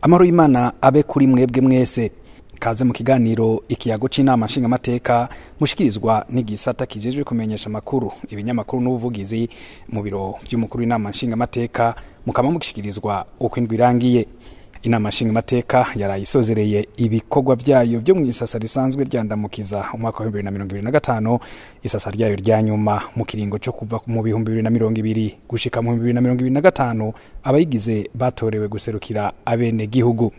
Amahoro y'Imana abe kuri mwebwe mwese. Kaze mu kiganiro ikiyago c'inama nshingamateka mushikirizwa n'igisata kijejwe kumenyesha amakuru, ibinyamakuru n'ubuvugizi mu biro vy'umukuru w'inama nshingamateka, mukaba mugishikirizwa uko indwi irangiye. Inama nshingamateka yarayisozereye ibikorwa vyayo vyo mw'isasa risanzwe ryandamukiza umwaka wa 2025, isasa ryayo rya nyuma mu kiringo co kuva mu 2020 gushika mu 2025, abayigize batorewe guserukira abene gihugu.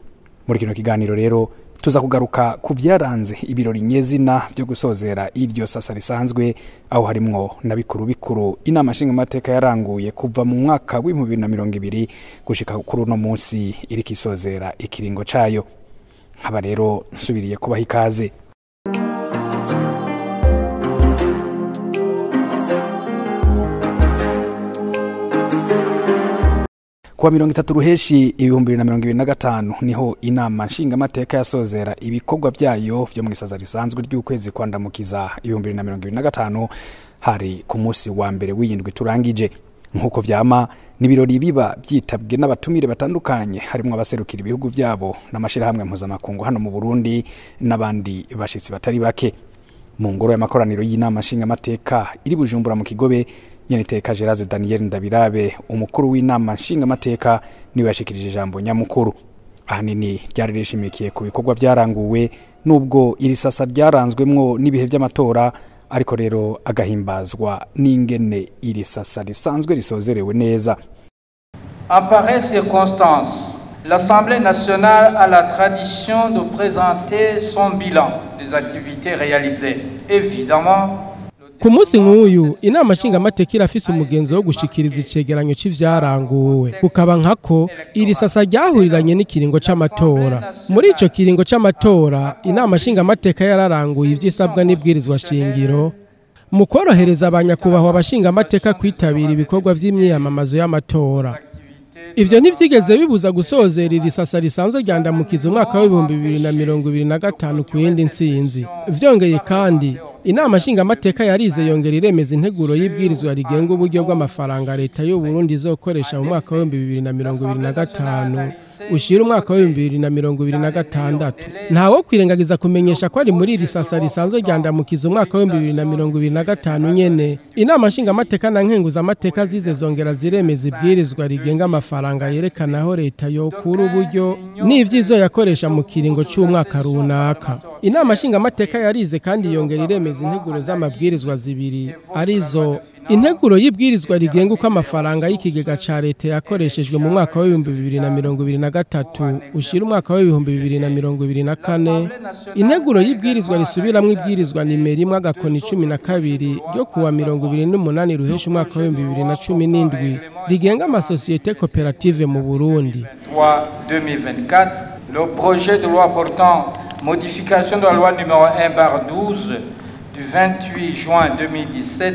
Muri kino kiganiro rero tuza kugaruka ku vyaranze ibirori nyezina vyo gusozera iryo sasa risanzwe, aho harimwo na bikuru bikuru inama nshingamateka yaranguye kuva mu mwaka wa 2020 gushika kuri uno munsi iriko isozera ikiringo cayo. Nkaba rero nsubiriye kubaha ikaze. Kuwa 30 Ruheshi 2025 niho inama nshingamateka yasozera ibikorwa vyayo vyo mw'isaza risanzwe ry'ukwezi kwandamukiza 2025, hari ku munsi wa mbere w'iyindwi turangije. Nkuko vyama n'ibirori biba vyitabwe n'abatumire batandukanye, harimwo abaserukira ibihugu vyabo n'amashirahamwe mpuzamakungu hano mu Burundi n'abandi bashitsi batari bake. Mu ngoro y'amakoraniro y'inama nshingamateka iri Bujumbura mu Kigobe, Nyeniteka Gerard Daniel Ndabirabe, umukuru w'inama nshingamateka, niwe yashikirije ijambo nyamukuru. Ahanini ryari rishimikiye ku bikorwa vyaranguwe, nubwo iri sasa ryaranzwemwo n'ibihe vy'amatora, ariko rero agahimbazwa n'ingene iri sasa risanzwe risozerewe neza. En pareille circonstance, l'Assemblée nationale a la tradition de présenter son bilan des activités réalisées. Évidemment, ku munsi nk'uyu inama nshingamateka irafise umugenzo wo gushikiriza icegeranyo c'ivyaranguwe, kukaba nkako iri sasa ryahuriranye n'ikiringo c'amatora. Muri ico kiringo c'amatora inama nshingamateka yararanguye ivyisabwa n'ibwirizwa shingiro mu kworohereza abanyakubahwa abashingamateka kwitabira ibikorwa vy'imyiyamamazo y'amatora. Ivyo ntivyigeze bibuza gusozera iri sasa risanzwe ryandamukiza umwaka wa 2025 ku yindi ntsinzi. Vyongeye kandi, inama nshingamateka yarize yongera iremeza integuro y'ibwirizwa rigenga uburyo bw'amafaranga leta y'u Burundi izokoresha mu mwaka wa 2025 ushira umwaka wa 2026. Ntawo kwirengagiza kumenyesha ko ari muri iri sasa risanzwe ryandamukiza umwaka wa 2025 nyene inama nshingamateka na nkenguzamateka zize zongera ziremeza ibwirizwa rigenga amafaranga yerekana aho leta yokura uburyo n'ivyizo yakoresha mu kiringo c'umwaka runaka. Inama nshingamateka yarize kandi yongera iremeza integuro z'amabwirizwa zibiri, arizo integuro y'ibwirizwa rigenga uko amafaranga y'ikigega ca leta yakoreshejwe mu mwaka wa 2023 ushira umwaka wa 2024, integuro y'ibwirizwa risubiramwo ibwirizwa nimero 1-12 ryo kuwa 28 Ruheshi umwaka wa 2017 rigenga amasosiyete koperative mu Burundi. 2024, le projet de loi portant modification de la loi numéro 1/12 du 28 juin 2017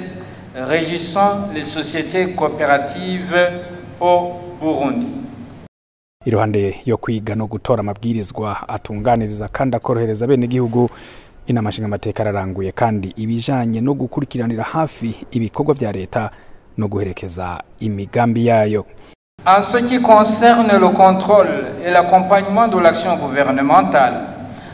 régissant les sociétés coopératives au Burundi. Iruhande yo kwiga no gutora amabwirizwa atunganiriza kandi akorohereza bene gihugu, inama nshingamateka araranguye kandi ibijanye no gukurikiranira hafi ibikorwa vya leta no guherekeza imigambi yayo. En ce qui concerne le contrôle et l'accompagnement de l'action gouvernementale,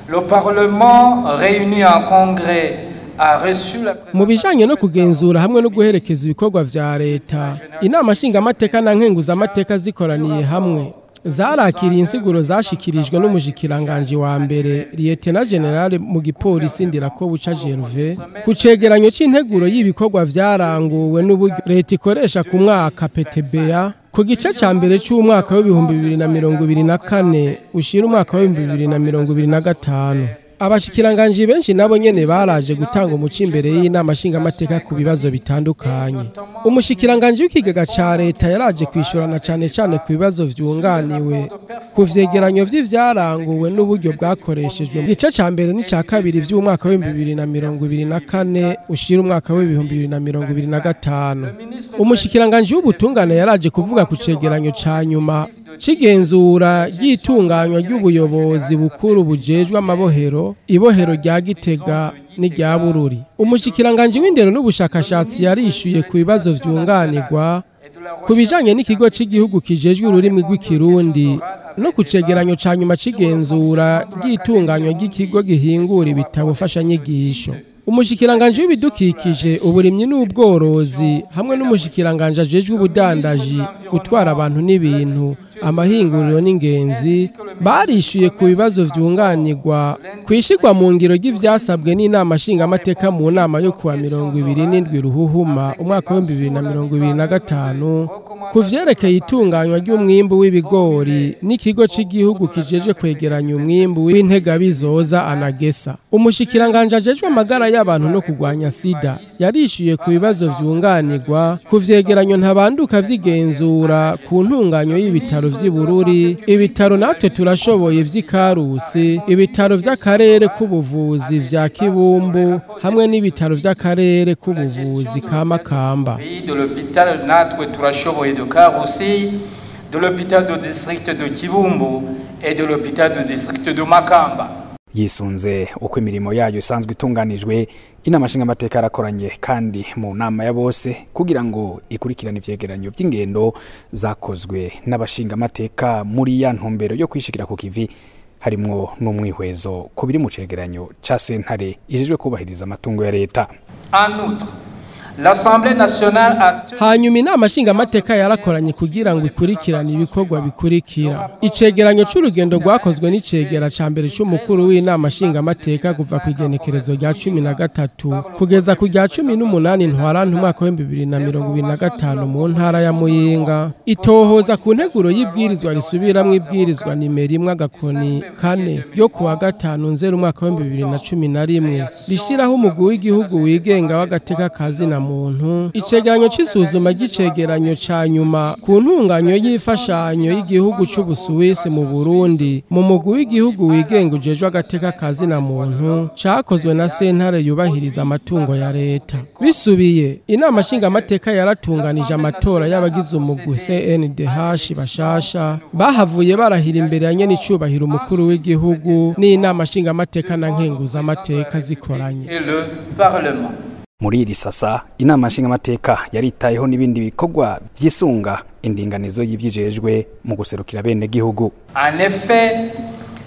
le Parlement réuni en congrès a reçu la Mu bijanye no kugenzura hamwe no guherekeza ibikorwa vya leta, inama nshingamateka na nkenguzamateka zikoraniye hamwe zarakiriye insiguro zashikirijwe n'umushikiranganji wa mbere, Lieutenant General mu gipolisi Ndirakobuca Gervais, ku cegeranyo c'integuro y'ibikorwa vyaranguwe n'uburyo leta ikoresha ku mwaka, PTBA, ku gice ca mbere c'umwaka wa 2024 ushira umwaka wa 2025. Abashikiranganji benshi nabo nyene baraje gutanga umuco imbere y'inama nshingamateka ku bibazo bitandukanye. Umushikiranganji w'ikigega ca leta yaraje kwishurana cane cane ku bibazo vyunganiwe ku vyegeranyo vy'ivyaranguwe n'uburyo bwakoreshejwe mu gice ca mbere n'ica kabiri vy'umwaka wa 2024 ushira umwaka wa 2025. Umushikiranganji w'ubutungane yaraje kuvuga ku cegeranyo ca nyuma c'igenzura ry'itunganywa ry'ubuyobozi bukuru bujejwe amabohero, ibohero rya Gitega n'irya Bururi. Umushikiranganji w'indero n'ubushakashatsi yarishuye ku bibazo vyunganirwa Ku bijanye n'ikigo c'igihugu kijejwe ururimi rw'ikirundi no ku cegeranyo ca nyuma c'igenzura ry'itunganywa ry'ikigo gihingura ibitabo mfashanyigisho. Umushikiranganje w'ibidukikije, uburimyi n'ubworozi hamwe n'umushikiranganje ajejwe ubudandaji, gutwara abantu n'ibintu, amahinguriro n'ingenzi barishuye ku bibazo vyunganirwa kwishirwa mu ngiro ry'ivyasabwe n'inama nshingamateka mu nama yo kuwa 27 Ruhuhuma umwaka wa 2025 ku vyerekeye itunganywa ry'umwimbu w'ibigori n'ikigo c'igihugu kijejwe kwegeranya umwimbu w'integabizoza Anagesa. Umushikiranganje ajejwe amagara y'abantu no kurwanya sida yarishuye ku bibazo vyunganirwa ku vyegeranyo ntabanduka vy'igenzura ku ntunganyo y'ibitaro vy'i Bururi, ibitaro natwe turashoboye vy'Ikarusi, ibitaro vy'akarere k'ubuvuzi vya Kibumbu hamwe n'ibitaro vy'akarere k'ubuvuzi ka Makamba. De l'hôpital Natwe Turashoboye de Karusi, de l'hôpital de district de Kibumbu et de l'hôpital de district de Makamba. Yisunze uko imirimo yayo isanzwe itunganijwe, inama nshingamateka yarakoranye kandi mu nama ya bose kugira ngo ikurikirane ivyegeranyo vy'ingendo zakozwe n'abashingamateka muri ya ntumbero yo kwishikira ku kivi, harimwo n'umwihwezo ku biri mu cegeranyo ca sentare ijejwe kubahiriza amatungo ya leta. En outre, l'Assemblée nationale a Hanyuma inama nshingamateka yarakoranye kugira ngo ikurikirane ibikorwa bikurikira: icegeranyo c'urugendo rwakozwe n'icegera ca mbere c'umukuru w'inama nshingamateka kuva ku igenekerezo rya 13 kugeza ku rya 18 Ntwarante umwaka wa 2025 mu ntara ya Muyinga, itohoza ku nteguro y'ibwirizwa risubiramwo ibwirizwa nimero 1.4 yo kuwa 5 Nzero umwaka wa 2011 rishiraho umugwi w'igihugu wigenga w'agateka kazina muntu, icegeranyo c'isuzuma ry'icegeranyo ca nyuma ku ntunganyo y'imfashanyo y'igihugu c'Ubusuwisi mu Burundi mu mugwi w'igihugu wigenga ujejwe agateka kazina muntu cakozwe na sentare yubahiriza amatungo ya leta. Bisubiye, inama nshingamateka yaratunganije amatora y'abagize umugwi CNDH bashasha bahavuye barahira imbere ya nyenicubahiro umukuru w'igihugu n'inama nshingamateka na nkenguzamateka zikoranye. Et le Parlement. Muri iri sasa inama nshingamateka yaritayeho n'ibindi bikorwa vyisunga indinganizo y'ivyijejwe mu guserukira bene gihugu. En effet,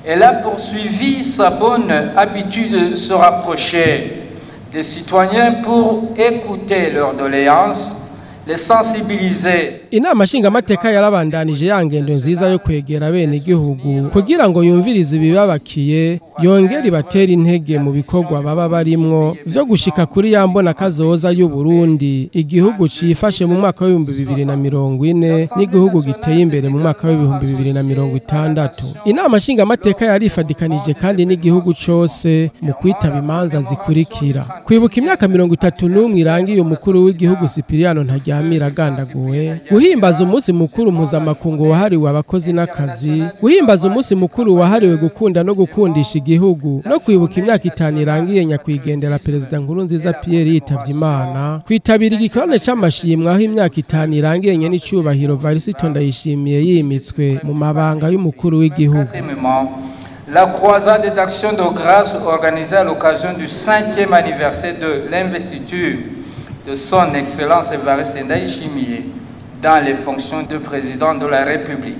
elle a poursuivi sa bonne habitude de se rapprocher des citoyens pour écouter leurs doléances, les sensibiliser. Inama nshingamateka yarabandanije ya ngendo nziza yo kwegera bene igihugu kugira ngo yumvirize ibibabakiye, yongere ibatere intege mu bikorwa baba barimwo vyo gushika kuri ya mbona kazoza y'u Burundi, igihugu cifashe mu mwaka wa 2040 n'igihugu giteye imbere mu mwaka wa 2060. Inama nshingamateka yarifadikanije kandi n'igihugu cose mu kwitaba imanza zikurikira: kwibuka imyaka 31 irangiye umukuru w'igihugu Sipiriyano Ntaryamira agandaguwe, guhimbaza umunsi mukuru mpuzamakungu wahariwe abakozi n'akazi, guhimbaza umunsi mukuru wahariwe gukunda no gukundisha igihugu, no kwibuka imyaka 5 irangiye nyakwigendera Perezida Nkurunziza Pierre yitavye Imana, kwitabira igikorane c'amashimwe aho imyaka 5 irangiye nyenicubahiro Varisito Ndayishimiye yimitswe mu mabanga y'umukuru w'igihugu. La croisade d'action de grâce organisée à l'occasion du 5e anniversaire de l'investiture de son Excellence Evariste Ndayishimiye dans les fonctions de président de la République.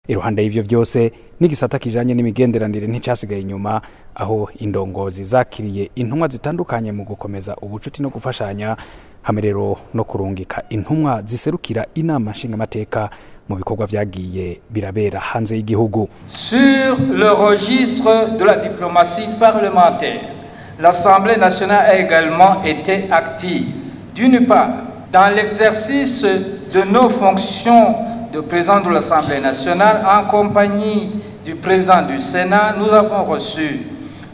Iruhande y'ivyo vyose, n'igisata kijanye n'imigenderanire nticyasigaye inyuma, aho indongozi zakiriye intumwa zitandukanye mu gukomeza ubucuti no gufashanya, hamwe rero no kurungika intumwa ziserukira inama nshingamateka mu bikorwa vyagiye birabera hanze y'igihugu. Sur le registre de la diplomatie parlementaire, l'Assemblée nationale a également été active. D'une part, dans l'exercice de nos fonctions de président de l'Assemblée nationale, en compagnie du président du Sénat, nous avons reçu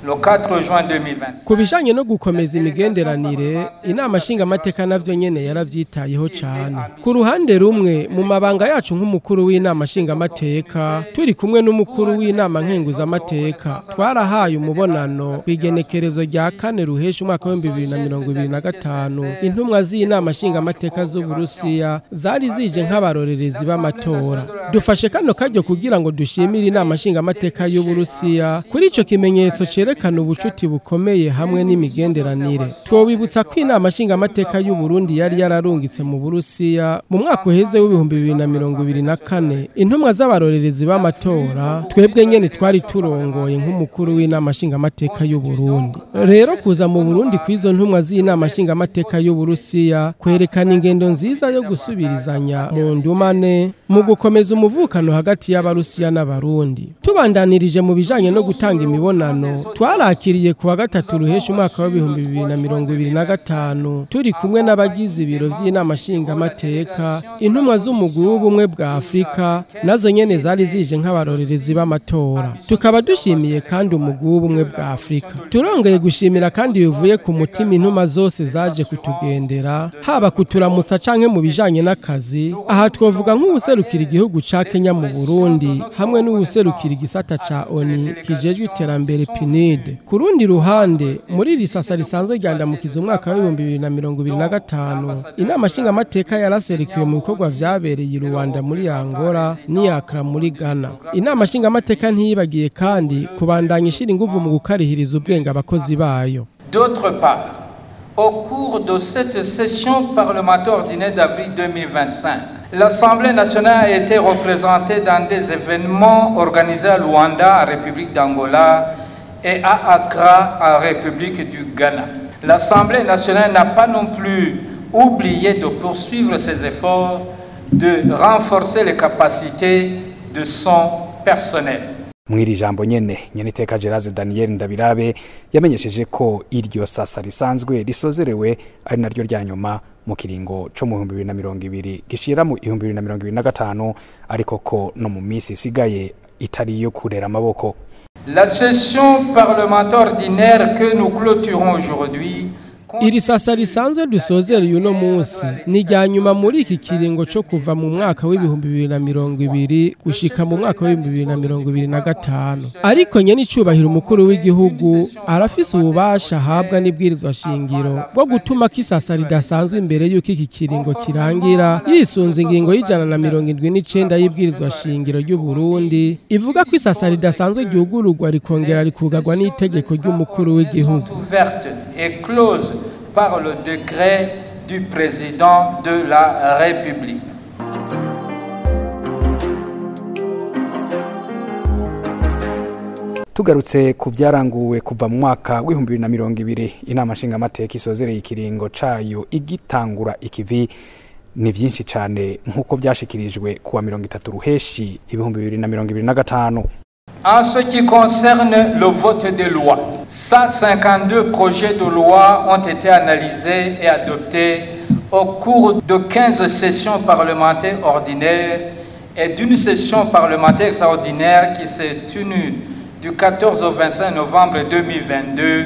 le 4 juin 2025. Ku bijanye no gukomeza imigenderanire, inama nshingamateka navyo nyene yaravyitayeho cane. Ku ruhande rumwe, mu mabanga yacu nk'umukuru w'inama nshingamateka turi kumwe n'umukuru w'inama nkenguzamateka, twarahaye umubonano kw'igenekerezo rya 4 Ruheshi umwaka wa 2025 intumwa z'inama nshingamateka z'Uburusiya zari zije nk'abarorerezi b'amatora. Dufashe kano karyo kugira ngo dushimire inama nshingamateka y'Uburusiya kuri ico kimenyetso cerekana vyerekana ubucuti bukomeye hamwe n'imigenderanire. Twobibutsa ko inama nshingamateka y'u Burundi yari yararungitse mu Burusiya mu mwaka uheze w'2024 intumwa z'abarorerezi b'amatora, twebwe nyene twari turongoye nk'umukuru w'inama nshingamateka y'u Burundi. Rero kuza mu Burundi kw'izo ntumwa z'inama nshingamateka y'u Burusiya kwerekana ingendo nziza yo gusubirizanya mu ndumane mu gukomeza umuvukano hagati y'Abarusiya n'Abarundi. Tubandanirije mu bijanye no gutanga imibonano, twarakiriye kuwa gatatu ruhesha umwaka wa 2025 turi kumwe n'abagize ibiro vy'inama nshingamateka, intumwa z'umugwi w'ubumwe bwa Afrika nazo nyene zari zije nk'abarorerezi b'amatora. Tukaba dushimiye kandi umugwi w'ubumwe bwa Afrika. Turongeye gushimira kandi bivuye ku mutima intumwa zose zaje kutugendera, haba kuturamutsa canke mu bijanye n'akazi. Aha twovuga nk'uwuserukira igihugu ca Kenya mu Burundi hamwe n'uwuserukira igisata ca ONU kijejwe iterambere PNID. Ku rundi ruhande, muri iri sasa risanzwe ryandamukiza umwaka wa 2025, inama nshingamateka yaraserukiwe mu bikorwa vyabereye i Rwanda muri Angola n'i Accra muri Ghana. Inama nshingamateka ntiyibagiye kandi kubandanya ishira inguvu mu gukarihiriza ubwenge abakozi bayo. D'autre part, au cours de cette session parlementaire ordinaire d'avril 2025, l'Assemblée nationale a été représentée dans des événements organisés à Luanda, en République d'Angola, et à Accra, en République du Ghana. L'Assemblée nationale n'a pas non plus oublié de poursuivre ses efforts de renforcer les capacités de son personnel. Mw'iri jambo nyene, nyeniteka Gerard Daniel Ndabirabe yamenyesheje ko iryo sasa risanzwe risozerewe ari naryo rya nyuma mu kiringo co mu 2020 gishira mu 2025, ariko ko no mu misi isigaye itari yo kurera amaboko. La session parlementaire ordinaire que nous clôturons aujourd'hui Iri sasa risanzwe dusozereye uno munsi ni rya nyuma muri iki kiringo co kuva mu mwaka w'2020 gushika mu mwaka w'2025. Ariko nyene icubahiro umukuru w'igihugu arafise ububasha ahabwa n'ibwirizwa shingiro bwo gutuma kisasa ridasanzwe imbere y'uko iki kiringo kirangira, yisunze ingingo y'179 y'ibwirizwa shingiro ry'u Burundi ivuga ko isasa ridasanzwe ryugururwa rikongera rikugarwa n'itegeko ry'umukuru w'igihugu. Ouverte et close par le décret du président de la République. Tugarutse ku byaranguwe kuva mu mwaka w'2020, inama nshingamateka isozereye ikiringo cayo igitangura ikivi ni vyinshi cane nk'uko vyashikirijwe kuwa 30 ruheshi 2025. En ce qui concerne le vote des lois, 152 projets de loi ont été analysés et adoptés au cours de 15 sessions parlementaires ordinaires et d'une session parlementaire extraordinaire qui s'est tenue du 14 au 25 novembre 2022,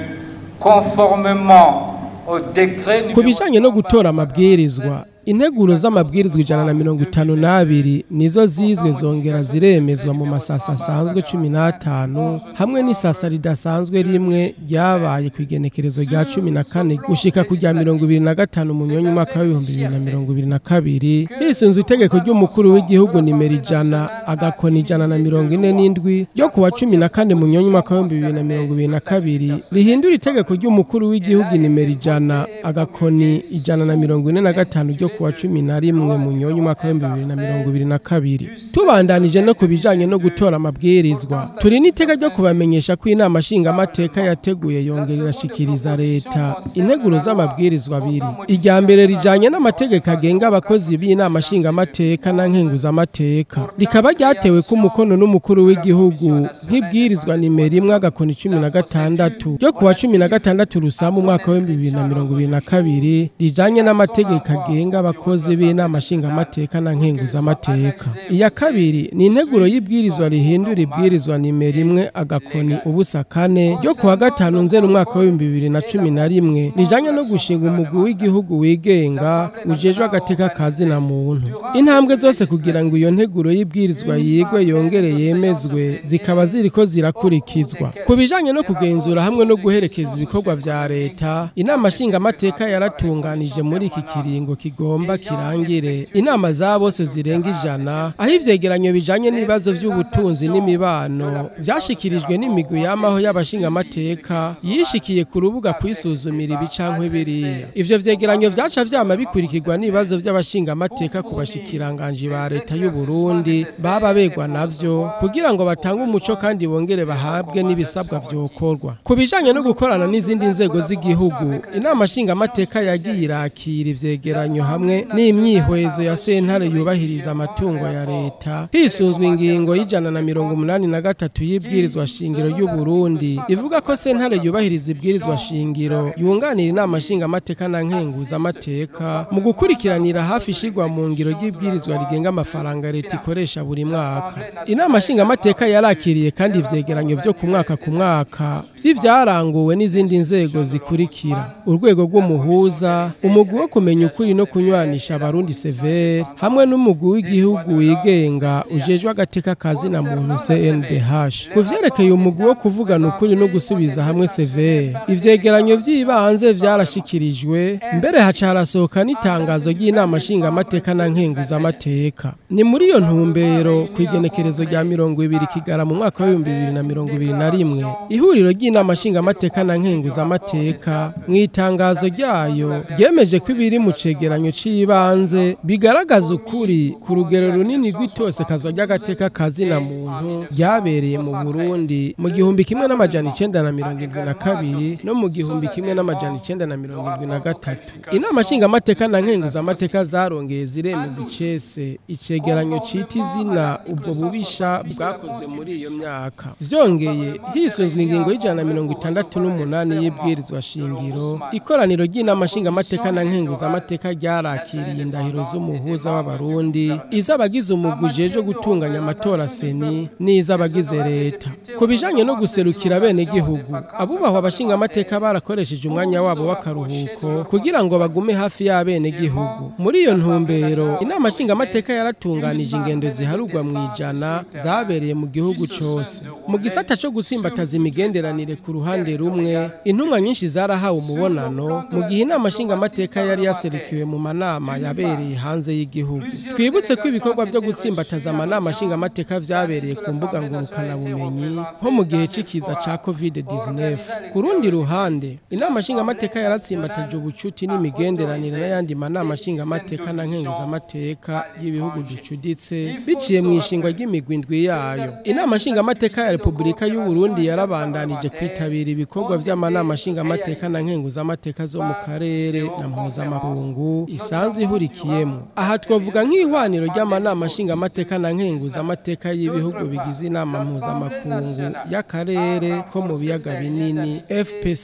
conformément au décret Ku numéro bijanye no gutora amabwirizwa, integuro z'amabwirizwa 152 nizo zizwe zongera ziremezwa mu masasa asanzwe 15 hamwe n'isasa ridasanzwe rimwe ryabaye ku igenekerezo rya 14 gushika ku rya 25 Munyonyo umwaka wa 2022, hisunzwe itegeko ry'umukuru w'igihugu nimero 100 agakoni 147 ryo kuwa 14 Munyonyo umwaka wa 2022 rihindura itegeko ry'umukuru w'igihugu nimero 100 agakoni 145 ryo kuwa 11 Munyonyo umwaka wa 2022. Tubandanije no kubijanye no gutora amabwirizwa, turi n'iteka ryo kubamenyesha ko inama nshingamateka yateguye yongera irashikiriza leta integuro z'amabwirizwa abiri. Irya mbere rijanye n'amategeko agenga abakozi b'inama nshingamateka na nkenguzamateka, rikaba ryatewe ko umukono n'umukuru w'igihugu nk'ibwirizwa nimero 1 agakoni 16 ryo kuwa 16 Rusama umwaka wa 2022 rijanye n'amategeko agenga abakozi b'inama nshingamateka na nkenguzamateka. Iya kabiri ni integuro y'ibwirizwa rihindura ibwirizwa nimero 1 agakoni 04 ryo kuwa 5 Nzeri umwaka wa 2011 rijanye no gushinga umugwi w'igihugu wigenga ujejwe agateka kazi na muntu. Intambwe zose kugira ngo iyo nteguro y'ibwirizwa yigwe yongere yemezwe zikaba ziriko zirakurikizwa. Ku bijanye no kugenzura hamwe no guherekeza ibikorwa vya leta, inama nshingamateka yaratunganije muri iki kiringo kigoye kigomba kirangire inama za bose zirenga 100 aho ivyegeranyo bijanye n'ibibazo vy'ubutunzi n'imibano vyashikirijwe n'imigwi yamaho y'abashingamateka yishikiye ku rubuga kwisuzumira ibicankwe biriya. Ivyo vyegeranyo vyaca vyama bikurikirwa n'ibibazo vy'abashingamateka ku bashikiranganji ba leta y'u Burundi baba begwa navyo kugira ngo batange umuco kandi bongere bahabwe n'ibisabwa vyokorwa. Ku bijanye no gukorana n'izindi nzego z'igihugu, inama nshingamateka yagiye irakira ivyegeranyo hamwe n'imyihwezo ya sentare yubahiriza amatungo ya leta hisunzwe ingingo y'183 y'ibwirizwa shingiro y'u Burundi ivuga ko sentare yubahiriza ibwirizwa shingiro yunganira inama nshingamateka na nkenguza amateka mu gukurikiranira hafi ishigwa mu ngiro ry'ibwirizwa rigenga amafaranga leta ikoresha buri mwaka. Inama nshingamateka yarakiriye kandi ivyegeranyo vyo ku mwaka ku mwaka vy'ivyaranguwe n'izindi nzego zikurikira: urwego rw'umuhuza, umugwi wo kumenya ukuri no kunywanisha abarundi severe, hamwe n'umugwi w'igihugu wigenga ujejwe agateka kazi na muntu CNDH. Kuvyerekeye umugwi wo kuvugana ukuri no gusubiza hamwe severe, ivyegeranyo vy'ibanze vyarashikirijwe, mbere haca harasohoka n'itangazo ry'inama nshingamateka na nkenguzamateka. Ni muri iyo ntumbero kw'igenekerezo rya 20 Kigarama mu mwaka wa 2021 ihuriro ry'inama nshingamateka na nkenguzamateka mu itangazo ryayo ryemeje ko ibiri mu cegeranyo c'ibanze bigaragaza ukuri ku rugero runini rw'itosekazwa ry'agateka kazina muntu ryabereye mu Burundi mu 1972 no mu 1973. Inama nshingamateka na nkenguzamateka zarongeye ziremeza icese icegeranyo cita izina ubwo bubisha bwakozwe muri iyo myaka. Vyongeye hisunzwe ingingo y'168 y'ibwirizwa shingiro, ikoraniro ry'inama nshingamateka na nkenguzamateka ryarakiriye indahiro z'umuhuza w'abarundi, iz'abagize umugwi ujejwe gutunganya amatora seni n'iz'abagize leta. Ku bijanye no guserukira bene gihugu, abubahwa abashingamateka barakoresheje umwanya wabo w'akaruhuko kugira ngo bagume hafi y'abene gihugu. Muri iyo ntumbero, inama nshingamateka yaratunganije ingendo ziharugwa mu 100 zabereye mu gihugu cose. Mu gisata co gutsimbataza imigenderanire ku ruhande rumwe, intumwa nyinshi zarahawe umubonano mu gihe inama nshingamateka yari yaserukiwe mu manama yabereye hanze y'igihugu. Twibutse ko ibikorwa byo gutsimbataza amanama nshingamateka vyabereye ku mbuga ngurukanabumenyi nko mu gihe c'ikiza ca COVID-19. Ku rundi ruhande, inama nshingamateka yaratsimbataje ubucuti n'imigenderanire n'ayandi manama nshingamateka na nkenguzamateka y'ibihugu ducuditse biciye mu ishingwa ry'imigwi indwi yayo. Inama nshingamateka ya Republika y'u Burundi yarabandanije kwitabira ibikorwa vy'amanama nshingamateka na nkenguzamateka zo mu karere na mpuzamakungu isanzwe ihurikiyemo. Aha twavuga nk'ihwaniro ry'amanama nshingamateka na nkenguzamateka y'ibihugu bigize inama mpuzamakungu y'akarere ko mu biyaga binini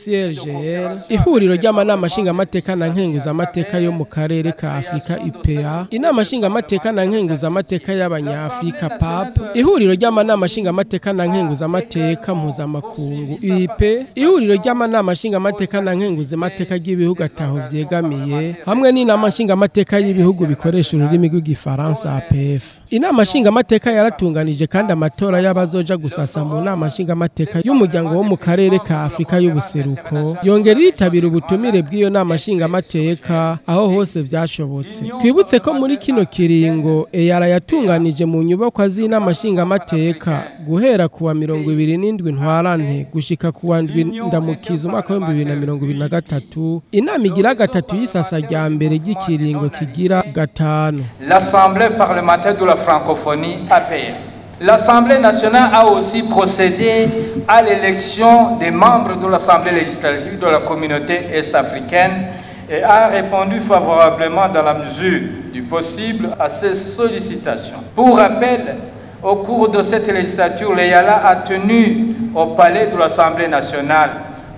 FPCLGR, ihuriro ry'amanama nshingamateka na nkenguzamateka yo mu karere ka Afrika IPA, inama nshingamateka na nkenguzamateka y'abanyafrika PAP, ihuriro ry'amanama nshingamateka na nkenguzamateka mpuzamakungu IP, ihuriro ry'amanama nshingamateka na nkenguzamateka ry'ibihugu ataho vyegamiye, hamwe n'inama nshingamateka y'ibihugu bikoresha ururimi rw'igifaransa APF. Inama nshingamateka yaratunganije kandi amatora y'abazoja gusasa mu nama nshingamateka y'umuryango wo mu karere ka Afrika y'ubuseruko, yongera yitabira ubutumire bw'iyo nama nshingamateka aho hose vyashobotse. Twibutse ko muri kino kiringo EAR yatunganije mu nyubakwa z'inama nshingamateka guhera kuwa 27 Ntwarante gushika kuwa 7 Ndamukiza umwaka wa 2023, inama igira gatatu y'isasa rya mbere ry'ikiringo kigira gatanu. L'Assemblée parlementaire de la francophonie APF. L'Assemblée nationale a aussi procédé à l'élection des membres de l'Assemblée législative de la communauté est-africaine et a répondu favorablement dans la mesure du possible à ces sollicitations. Pour rappel, au cours de cette législature, l'EALA a tenu au palais de l'Assemblée nationale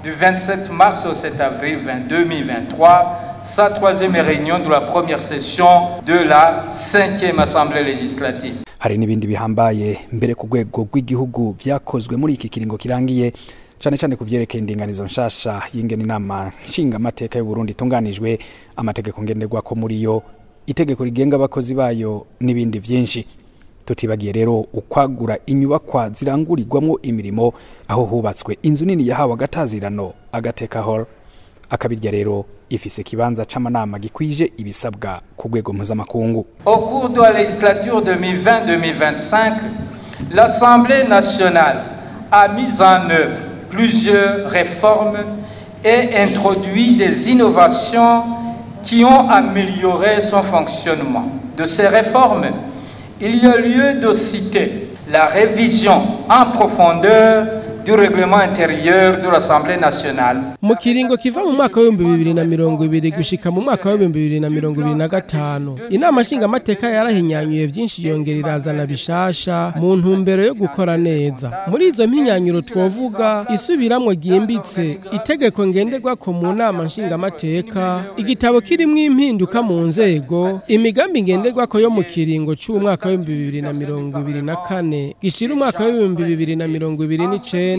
du 27 mars au 7 avril 2023 sa troisième réunion de la première session de la 5e Assemblée législative. Hari n'ibindi bihambaye mbere ku rwego rw'igihugu vyakozwe muri iki kiringo kirangiye, cane cane kuvyerekeye indinganizo nshasha y'ingene inama nshingamateka y'u Burundi itunganijwe, amategeko ngenderwako muri yo, itegeko rigenga abakozi bayo n'ibindi vyinshi. Tutibagiye rero ukwagura inyubakwa zirangurirwamwo imirimo aho hubatswe inzu nini yahawe agatazirano Agateka Hall. Akabirya rero ifise ikibanza c'amanama gikwije ibisabwa ku rwego mpuzamakungu. Au cours de la législature 2020-2025, l'Assemblée nationale a mis en œuvre plusieurs réformes et introduit des innovations qui ont amélioré son fonctionnement. De ces réformes, il y a lieu de citer la révision en profondeur du règlement intérieur de l'Assemblée nationale. Mu kiringo kiva mu mwaka w'2020 gushika mu mwaka w'2025, inama nshingamateka yarahinyanyuye vyinshi, yongera irazana bishasha mu ntumbero yo gukora neza. Muri izo mpinyanyuro twovuga isubiramwo ryimbitse itegeko ngenderwako mu nama nshingamateka, igitabo kirimwo impinduka mu nzego, imigambi ngenderwako yo mu kiringo c'umwaka w'2024 gishira umwaka w'2029,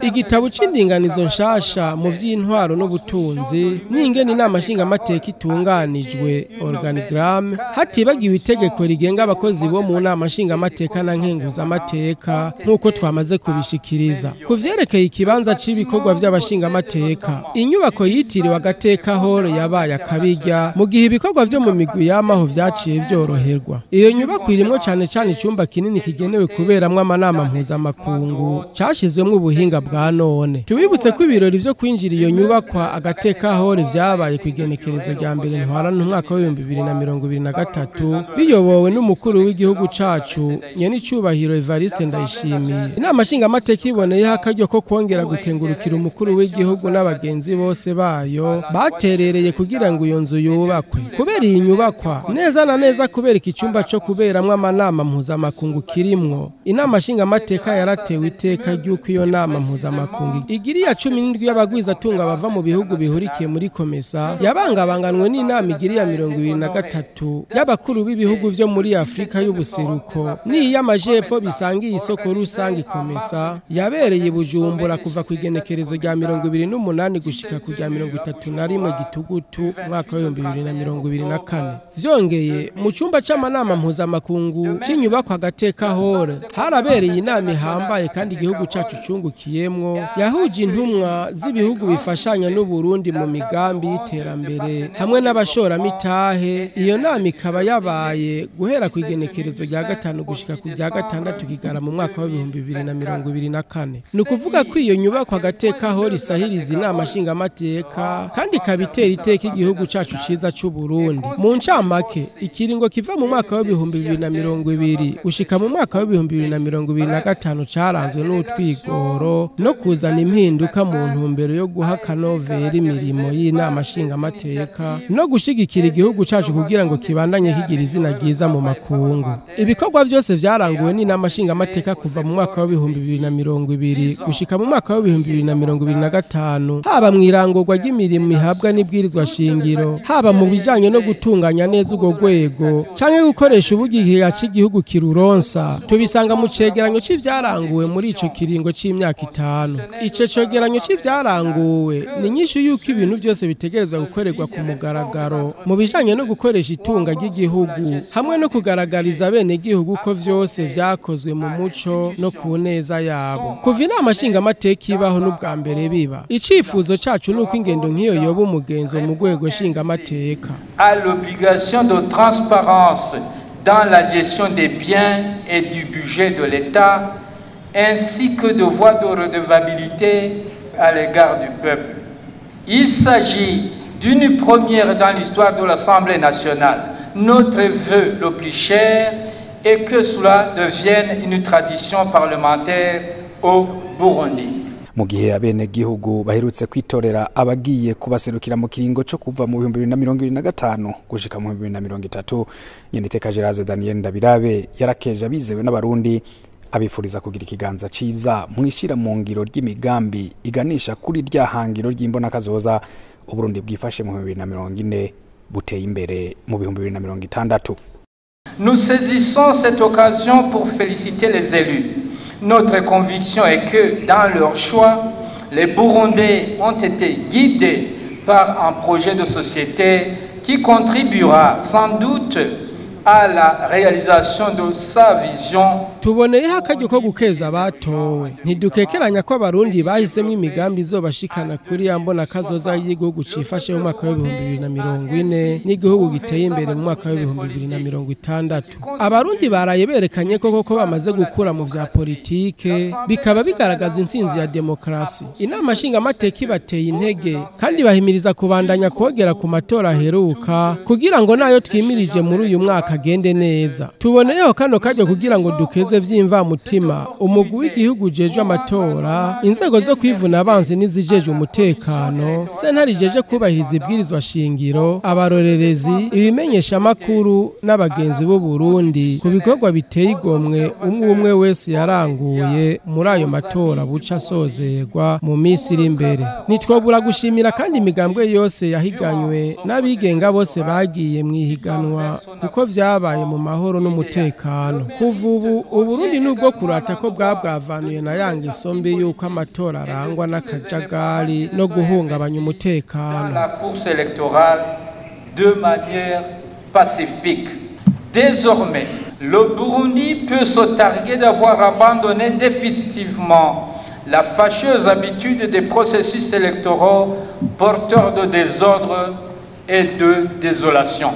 igitabo c'indinganizo nshasha mu vy'intwaro n'ubutunzi, n'ingene inama nshingamateka itunganijwe, organigramme, hatibagiwe itegeko rigenga abakozi bo mu nama nshingamateka na nkenguzamateka, nk'uko twamaze kubishikiriza. Ku vyerekeye ikibanza c'ibikorwa vy'abashingamateka, inyubako yitiriwe Agateka Hall yabaye akabirya mu gihe ibikorwa vyo mu migwi yamaho vyaciye vyoroherwa. Iyo nyubako irimwo cane cane icumba kinini kigenewe kuberamwo amanama mpuzamakungu cashizwemwo ubuhinga bwa none. Tubibutse ko ibirori vyo kwinjira iyo nyubakwa Agateka Hall vyabaye ku igenekerezo rya 1 Ntwarante umwaka w'2023, biyobowe n'umukuru w'igihugu cacu nyenicubahiro Evariste Ndayishimiye. Inama nshingamateka iboneyeho akaryo ko kwongera gukengurukira umukuru w'igihugu n'abagenzi bose bayo baterereye kugira ngo iyo nzu yubakwe. Kubera iyi nyubakwa neza na neza, kubera iki cyumba co kuberamwo amanama mpuzamakungu kirimwo, inama nshingamateka yaratewe iteka ry'uko iyo nama mpuzamakungu igiriya 17 y'abagwizatunga bava mu bihugu bihurikiye muri COMESA yabangabanganwe n'inama igiriya 23 y'abakuru b'ibihugu vyo muri Afrika y'ubuseruko n'iy'amajepfo bisangiye isoko rusange COMESA, yabereye i Bujumbura kuva ku igenekerezo rya 28 gushika ku rya 31 Gitugutu umwaka w'2024. Vyongeye, mu cumba c'amanama mpuzamakungu c'inyubakwa Agateka Hall harabereye inama ihambaye kandi igihugu cacu cungukiyemwo, yahuje intumwa z'ibihugu bifashanya n'Uburundi mu migambi y'iterambere hamwe n'abashoramitahe. Iyo nama ikaba yabaye guhera ku igenekerezo rya 5 gushika ku rya 6 Kigarama mu mwaka w'2024. Ni ukuvuga ko iyo nyubakwa Agateka Hall isahiriza inama nshingamateka kandi ikaba itera iteka igihugu cacu ciza c'Uburundi. Mu ncamake, ikiringo kiva mu mwaka w'2020 gushika mu mwaka w'2025 caranzwe n'utwigoro no kuzana impinduka mu ntumbero yo guha akanovera imirimo y'inama nshingamateka no gushigikira igihugu cacu kugira ngo kibandanye kigira izina ryiza mu makungu. Ibikorwa vyose vyaranguwe n'inama nshingamateka kuva mu mwaka w'2020 gushika mu mwaka w'2025, haba mw'irangurwa ry'imirimo ihabwa n'ibwirizwa shingiro, haba mu bijanye no gutunganya neza urwo rwego canke gukoresha ubugihiga c'igihugu kiruronsa, tubisanga mu cegeranyo c'ivyaranguwe muri ico kiringo c'imyaka 5. Ico cegeranyo c'ivyaranguwe ni nyishu yuko ibintu vyose bitegerezwa gukorerwa ku mugaragaro mu bijanye no gukoresha itunga ry'igihugu hamwe no kugaragariza bene igihugu ko vyose vyakozwe mu muco no ku neza yabo. Kuva inama nshingamateka ibaho n'ubwa mbere biba, icifuzo cacu nuko ingendo nk'iyo yoba umugenzo mu rwego nshingamateka. À l'obligation de transparence dans la gestion des biens et du budget de l'État, ainsi que de voies de redevabilité à l'égard du peuple. Il s'agit d'une première dans l'histoire de l'Assemblée nationale. Notre vœu le plus cher est que cela devienne une tradition parlementaire au Burundi. Mu gihe abenegihugu baherutse kwitorera abagiye kubaserukira mu kiringo co kuva mu 2025 gushika mu 2030, nyeniteka Gerard Daniel Ndabirabe yarakeje abizewe n'abarundi, abifuriza kugira ikiganza ciza mwishira mu ngiro ry'imigambi iganisha kuri rya hangiro ry'imbonakazoza Uburundi bwifashe mu 2040 buteye imbere mu 2060. Nous saisissons cette occasion pour féliciter les élus. Notre conviction est que, dans leur choix, les Burundais ont été guidés par un projet de société qui contribuera sans doute à la réalisation de sa vision. Tuboneyeho akaryo ko gukeza abatowe. Ntidukekeranya ko Abarundi bahisemo imigambi izobashikana kuri ya mbona kazoza y'igihugu cifashe mu mwaka w'2040 n'igihugu giteye imbere mu mwaka w'2060. Abarundi baraye berekanye koko ko bamaze gukura mu vya politike, bikaba bigaragaza intsinzi ya demokrasi. Inama nshingamateka ibateye intege kandi bahimiriza kubandanya kogera ku matora aheruka kugira ngo nayo twimirije muri uyu mwaka agende neza. Tuboneyeho kano karyo kugira ngo dukeze vy'imvamutima umugwi w'igihugu ujejwe amatora, inzego zo kwivuna abansi n'izijeje umutekano, sentare ijeje kubahiriza ibwirizwa shingiro, abarorerezi, ibimenyeshamakuru n'abagenzi b'u Burundi ku bikorwa biteye igomwe umwe umwe wese yaranguye muri ayo matora buca asozerwa mu minsi iri imbere. Ntitwobura gushimira kandi imigambwe yose yahiganywe n'abigenga bose bagiye mw'ihiganwa kuko vyabaye mu mahoro n'umutekano. Kuva ubu Uburundi nubwo kurata ko bwabwavanuye na ya ngeso mbi yuko amatora arangwa n'akajagari no guhungabanya umutekano. La course électorale de manière pacifique. Désormais, le Burundi peut se targuer d'avoir abandonné définitivement la fâcheuse habitude des processus électoraux porteurs de désordre et de désolation.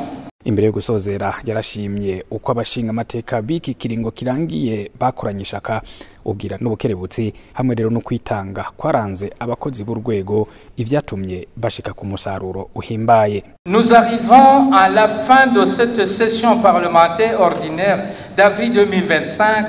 Imbere yo gusozera yarashimye uko abashinga amateka b'iki kiringo kirangiye bakoranye ishaka, ubwira n'ubukerebutsi hamwe rero no kwitanga kwaranze abakozi b'urwego, ivyatumye bashika ku musaruro uhimbaye. Nous arrivons à la fin de cette session parlementaire ordinaire d'avril 2025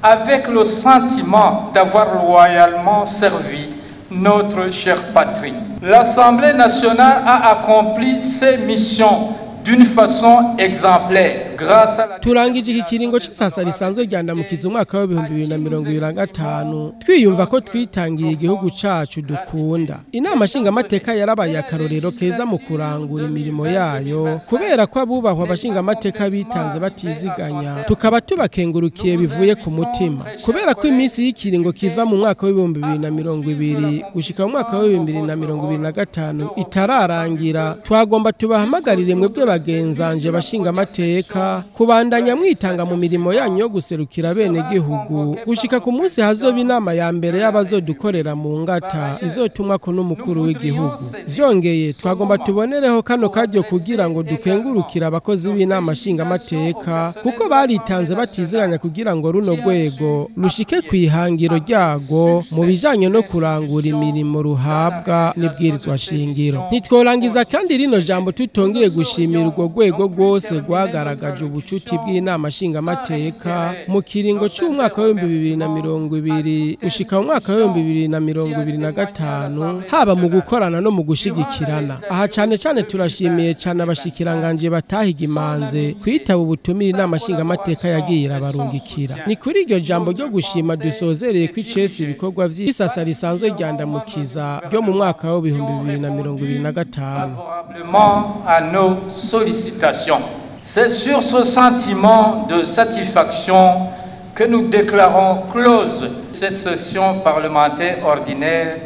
avec le sentiment d'avoir loyalement servi notre chère patrie. L'Assemblée nationale a accompli ses missions d'une façon exemplaire grâce à la Turangije iki kiringo c'isasa risanzwe ryandamukiza umwaka w'2025 twiyumva ko twitangiye igihugu cacu dukunda. Inama nshingamateka yarabaye akarorero keza mu kurangura imirimo yayo, kubera ko abubahwa abashingamateka bitanze batiziganya, tukaba tubakengurukiye bivuye ku mutima. Kubera ko iminsi y'ikiringo kiva mu mwaka w'2020 gushika mu mwaka w'2025 itararangira, twagomba tubahamagarire mwebwe bagenzanje bashingamateka kubandanya mwitanga mu mirimo yanyu yo guserukira bene gihugu gushika ku munsi hazoba inama ya mbere y'abazodukorera mu ngata izotumwa ko n'umukuru w'igihugu. Vyongeye twagomba tubonereho kano karyo kugira ngo dukengurukira abakozi b'inama nshingamateka kuko baritanze batiziganya kugira ngo runo rwego rushike kwihangiro ryago mu bijanye no kurangura imirimo ruhabwa n'ibwirizwa shingiro. Ntitworangiza kandi rino jambo tutongeye gushimira urwo rwego rwose rwagaragaje ubucuti bw'inama nshingamateka mu kiringo c'umwaka w'2020 gushika mu mwaka w'2025, haba mu gukorana no mu gushigikirana. Aha cane cane turashimiye cane abashikiranganje batahiga imanze kwitaba ubutumire inama nshingamateka yagiye irabarungikira. Ni kuri iryo jambo ryo gushima dusozereye kw'icesi ibikorwa vy'isasa risanzwe ryandamukiza ryo mu mwaka w'2025. Favorablement à nos sollicitations. C'est sur ce sentiment de satisfaction que nous déclarons close cette session parlementaire ordinaire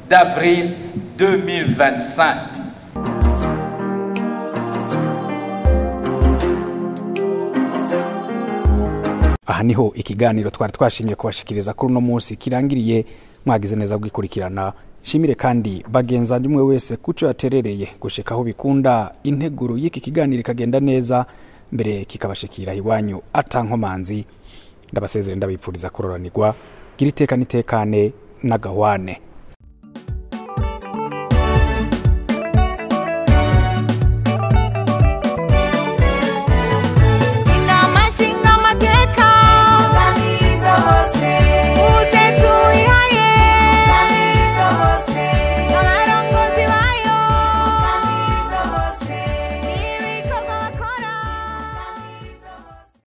d'avril 2025. Aha niho ikiganiro twari twashimye kubashikiriza kuri uno munsi kirangiriye. Mwagize neza gukurikirana. Shimire kandi bagenzanje umwe wese kuco yaterereye gushika aho bikunda integuro y'iki kiganiro ikagenda neza mbere kikabashikira iwanyu atankomanzi. Ndabasezere ndabipfuriza kuroranirwa, gira iteka nitekane nagahwane.